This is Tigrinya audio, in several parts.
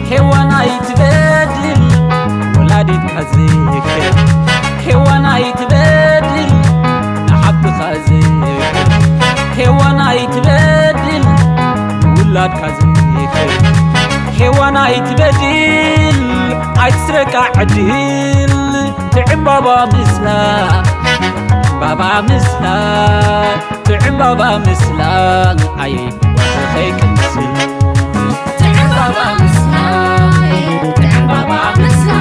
ሄዋን ኣይትበድል ወላዲትካ ዝኽር፣ ሄዋን ኣይትበድል ንሓፍትኻ ዝኽር፣ ሄዋን ኣይትበድል ንውላድካ ዝኽር፣ ሄዋን ኣይትበድል ኣይትስረቃ ዕድል። ትዕምባባ ምስላ፣ ዕምባባ ምስላ፣ ትዕምባባ ምስላ፣ ኣይ ወርሒ ከይቅንስል። ትዕምባባ ምስላ፣ ትዕምባባ ምስላ፣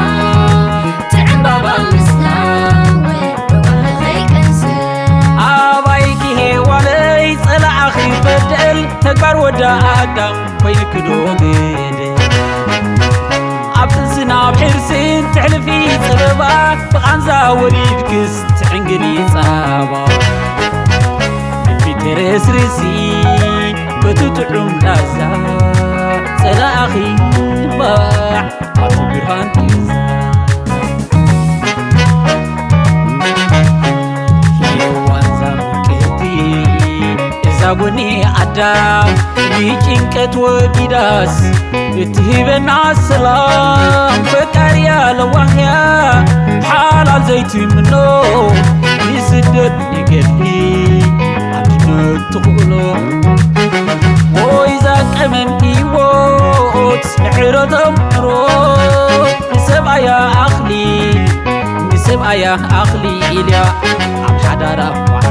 ትዕምባባ ምስላ፣ ወርሒ ከይቅንስል። ኣባይኪ ሄዋነይ ጸላእኺ በደል፣ ተግባር ወዳ ኣዳም ኮይንኪ ዶ ግደ። ኣብ ጥንስን ኣብ ሕርስን ትሕልፊ ጸበባ፣ ብቓንዛ ወሊድክስ ትዕንግሊ ጻባ። ልቢ ተረስርሲ በቲ ጥዑም ላዛ፣ ጸላእኺ ባዕ ኣብቲ ብርሃን ጌዛ። ሄዋን ዛምቅቲ እዛ ጎኒ ኣዳም፣ ንጭንቀት ወጊዳስ እትህበና ሰላም። ፈቃሪያ ለዋህያ ሓላል ዘይትምኖ፣ ንስደት ንገድሊ ኣድነት ትኽእሎ። ወይ ዛ ቀመም ህይወት ምሕረቶም ሮ፣ ንሰብኣያ ኣኽሊ፣ ንሰብኣያ ኣኽሊ ኢልያ ኣብ ሓዳራ ዋዕሮ።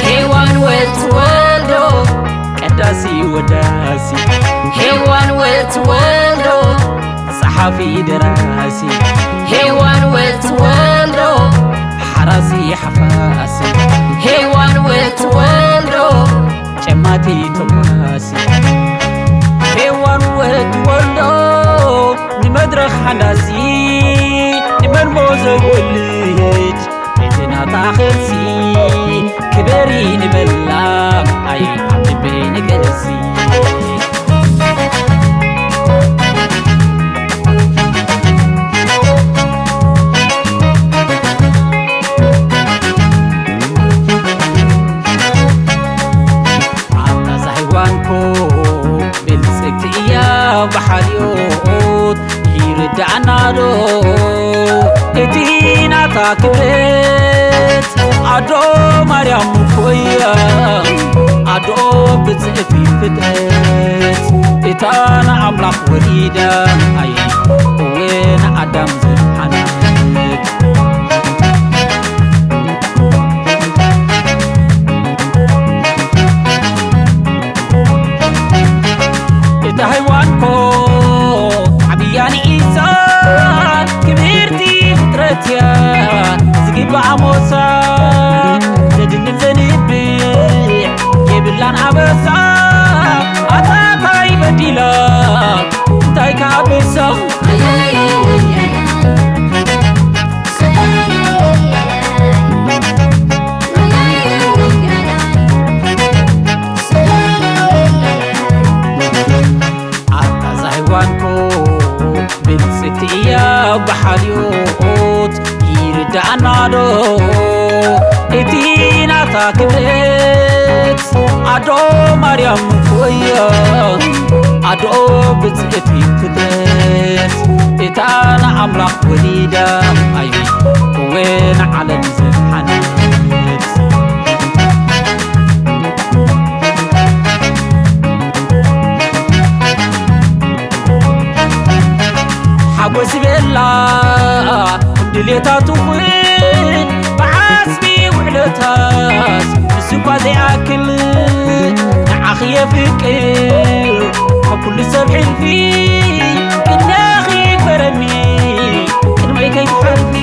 ሄዋን ወልድ ወልዶ ቀዳሲ ወዳሲ፣ ሄዋን ወልድ ወልዶ ጸሓፊ ደራሲ፣ ሄዋን ወልድ ወልዶ ሓራሲ ሓፋሲ፣ ሄዋን ወልድ ወልዶ ጨማቲ ቶማሲ፣ ሄዋን ወልድ ወልዶ ንመድረኽ ሓናሲ፣ ንመንሞ ዘይወልድ እቲ ናታ ኸልሲ። ክበሪ ንበላ ኣይ ኣብ ልበይ ንገሲ። ኣታ ዛይዋንኮ ብልጽግቲ እያ ብሓልዮት ይርዳእና ዶ እቲ ናታ ክብረት? ኣዶ ማርያም እኮ እያ ኣዶ ብጽእቲ ፍጥረት፣ እታ ንኣምላኽ ወሊዳ ኣይ እወ ንኣዳም ዘድሓነት። እታ ሄዋንኮ ዓብያ ንኢሳ ክብርቲ ፍጥረት እያ ዝግባኣ ሞሳ። ዘድንን ዘንብዕ የብላን ኣበሳ። ኣታ እንታይ በዲላ እንታይ ከኣ በሳ። ኣታ ዛይዋንኮ ብልጽቲ እያ ብሓልዮት ይርዳእና ዶ እቲ ናታ ክብረት? ኣዶ ማርያም እኮ እያ ኣዶ ብጽእቲ ፍጥረት፣ እታ ንኣምላኽ ወሊዳ ኣይ እወ ንዓለም ዘድሓነት። ሓጎስ ይበላ ድሌታ ትኹን ብዓስቢ ውዕለታስ ንሱ እኳ ዘይኣክል ንዓኺ የፍቅር ካብ ኩሉ ሰብ ሕልፊ ቅድሚያኺ ይግበረኒ ቅድመይ ከይትሓልፊ።